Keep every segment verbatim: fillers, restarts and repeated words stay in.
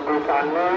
Di sana,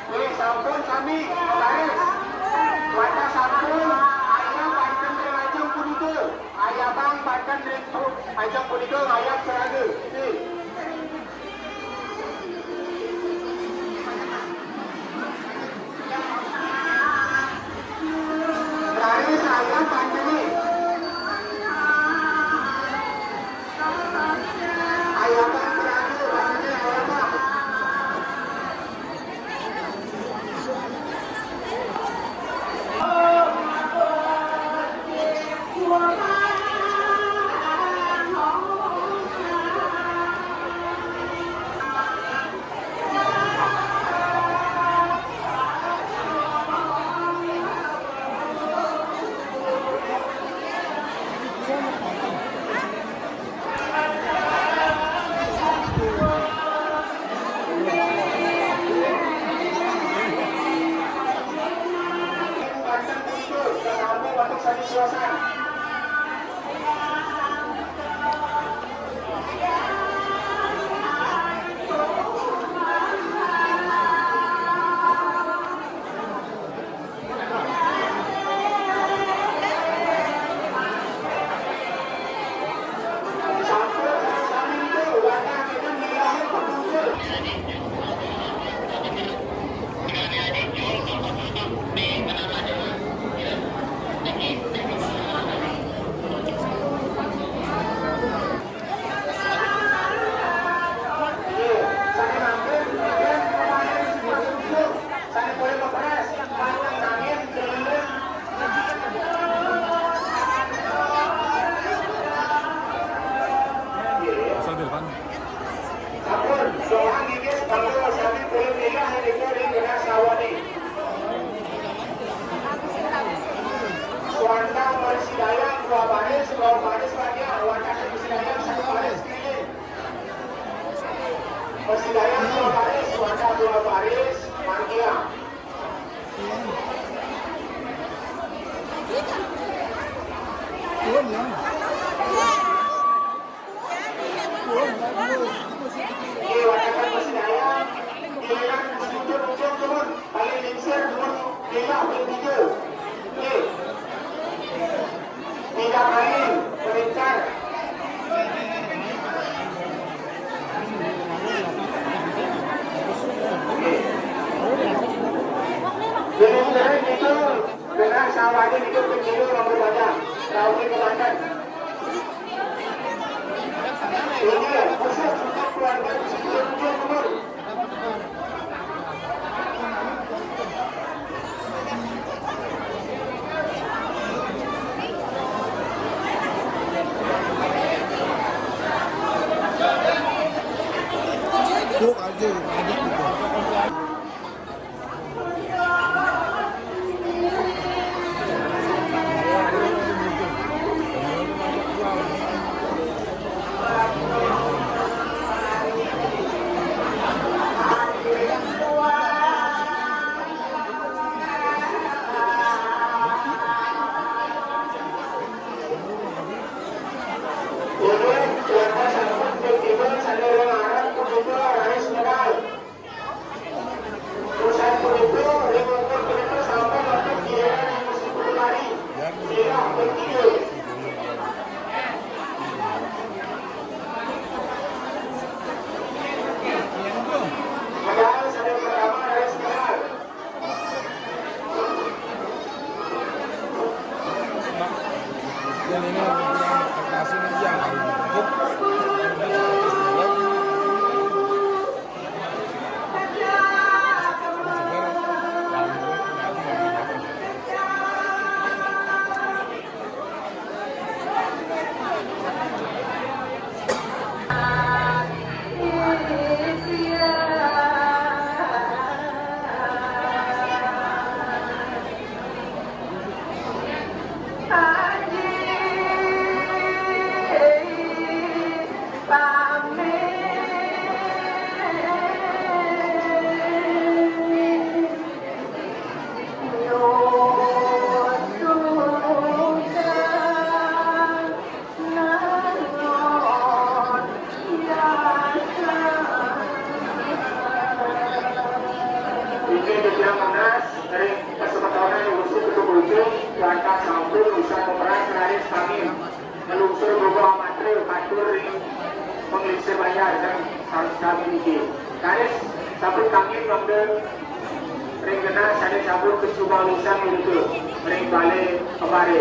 Wis, sampun sami, baris. Wajah sampun, ayah banten ring ajeng punika. Ayah bang banten ring pu-, ajeng punika, ayah seraga. Nggih. Raris ayah pancene. Ayah bang berani, berani ayah bang. Asal depan. Sampun, doa nggih, mangga sami pulih milih nika ring genah sawane. Wantah prasida dua baris, dua baris panjang, wantah prasida satu baris keliling. Prasida dua baris, wantah dua baris, panjang. Oke, watakan masih dalam, giliran sujud ujung turun, paling lingsir turun, lima puluh tiga. Oke. Tidak main, sebentar. Oke. Belum kering itu, kena sawahnya itu kecil, rambut panjang. Tahu ke Banten. Ini khusus untuk keluarga di Sidoarjo Timur. Tuh aja, ada gitu. Ini dibilang panas, ring kesempatan yang usut untuk ujung, langkah sampun usah memeras raris kami. Ngelungsur berubah matre, matur ring pengelisir banjar, dan sami niki. Raris sampun kami ngambil ring genah sane sampun kecuba lisan niki, ring bale kemari.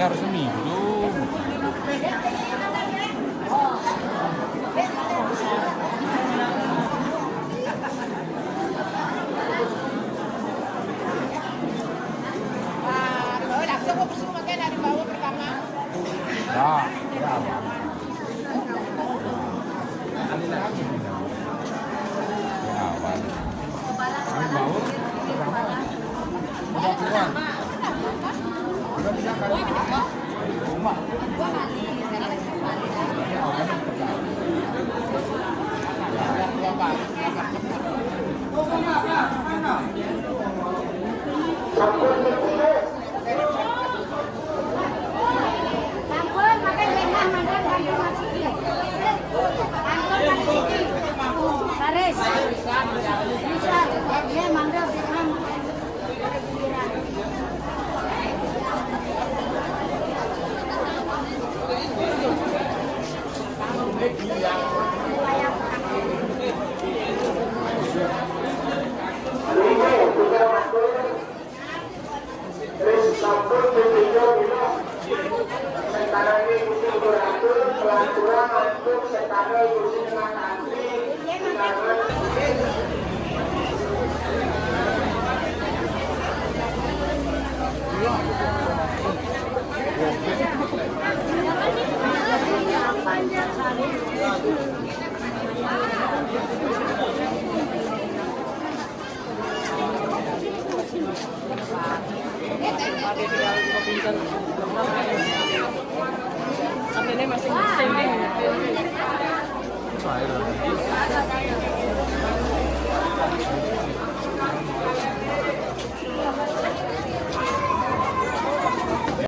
Harus seminggu. Nah, langsung aku suruh makan dari bawah pertama. Ya, ya. Sampun, makan bengah, makan bengah, Mas Siti. Sampun, Mas Siti. Baris. Bisa. Ya, mangga.